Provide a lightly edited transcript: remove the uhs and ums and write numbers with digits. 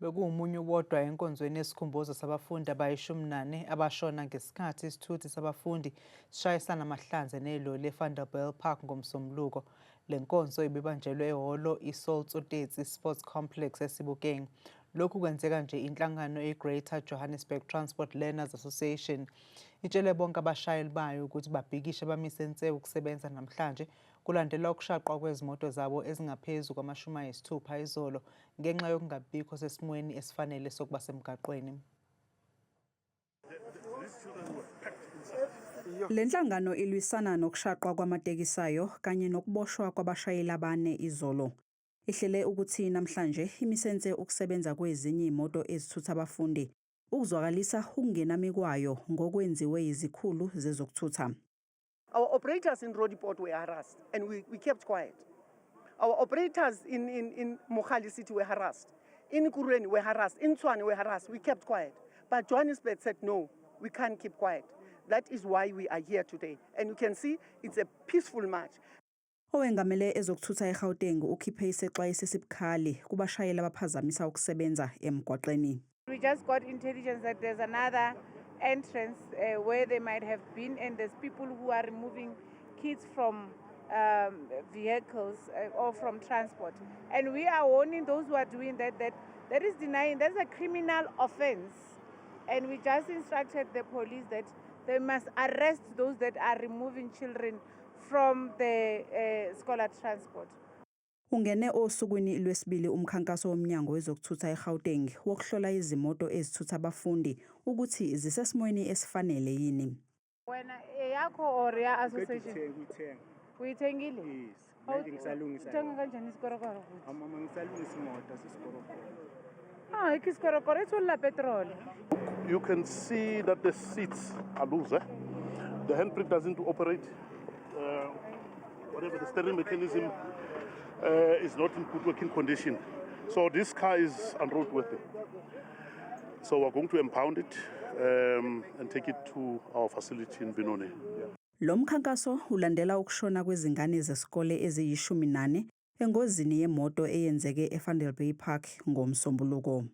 Bekuwumunyu wodwa enkonzweni yesikhumbuzo sabafundi abayi-14 abashona ngesikhathi isithuthi sabafundi sishayisana amahlanze neloli eVanderbijlpark ngoMsombuluko. Le nkonzo ibibanjelwe ehholo iSol Tsotetsi Sports Complex eSebokeng. Lokhu kwenzeka nje inhlangano i-Greater Johannesburg Transport Learners Association itshele bonke abashayeli bayo ukuthi babhikishe bamise nse ukusebenza namhlanje kulandela ukushaqwa kwezimoto zabo ezingaphezu kwama-60 izolo ngenxa yokungabikho sesimweni esifanele sokuba semgaqweni. Le nhlangano ilwisana nokushaqwa kwamatekisi ayo kanye nokuboshwa kwabashayeli abane izolo. Ihlele ukuthi namhlanje imise nse ukusebenza kwezinye izimoto ezithutha abafundi ukuzwakalisa ukungenami kwayo ngokwenziwe yizikhulu zezokuthutha. Our operators in Roodepoort were harassed and we kept quiet. Our operators in Mogale City were harassed. In Ekurhuleni were harassed. In Tshwane were harassed. We kept quiet. But Johannesburg said, "No, we can't keep quiet." That is why we are here today. And you can see it's a peaceful march. Owengamele ezokuthutha eGauteng ukhiphe isexwayiso esibukhali kubashayeli abaphazamisa ukusebenza emgwaqeni. We just got intelligence that there's another entrance where they might have been, and there's people who are removing kids from vehicles or from transport. And we are warning those who are doing that that that is denying, that's a criminal offense. And we just instructed the police that they must arrest those that are removing children from the scholar transport. Ungene osukwini lwesibili umkhankaso womnyango wezokuthutha eGauteng wokuhlola izimoto ezithutha abafundi ukuthi zisesimweni esifanele yini. Wena, eyakho or ya association? Kuyithenga. Uyithengile? Yes. Manje ngisalungisa. Uthenga kanjani isikorokoro futhi? Mama, ngisalungisa imoto, sisikorokoro. Ah, ikho isikorokoro itholi petrol. You can see that the seats are loose. Eh? The handbrake doesn't operate. Whatever the steering mechanism is not in good working condition. So this car is unroadworthy. So we're going to impound it and take it to our facility in Benoni. Yeah. Lo mkhankaso ulandela ukushona kwezingane zesikole eziyishumi nane engozini yemoto eyenzeke eVanderbijlpark ngoMsombuluko.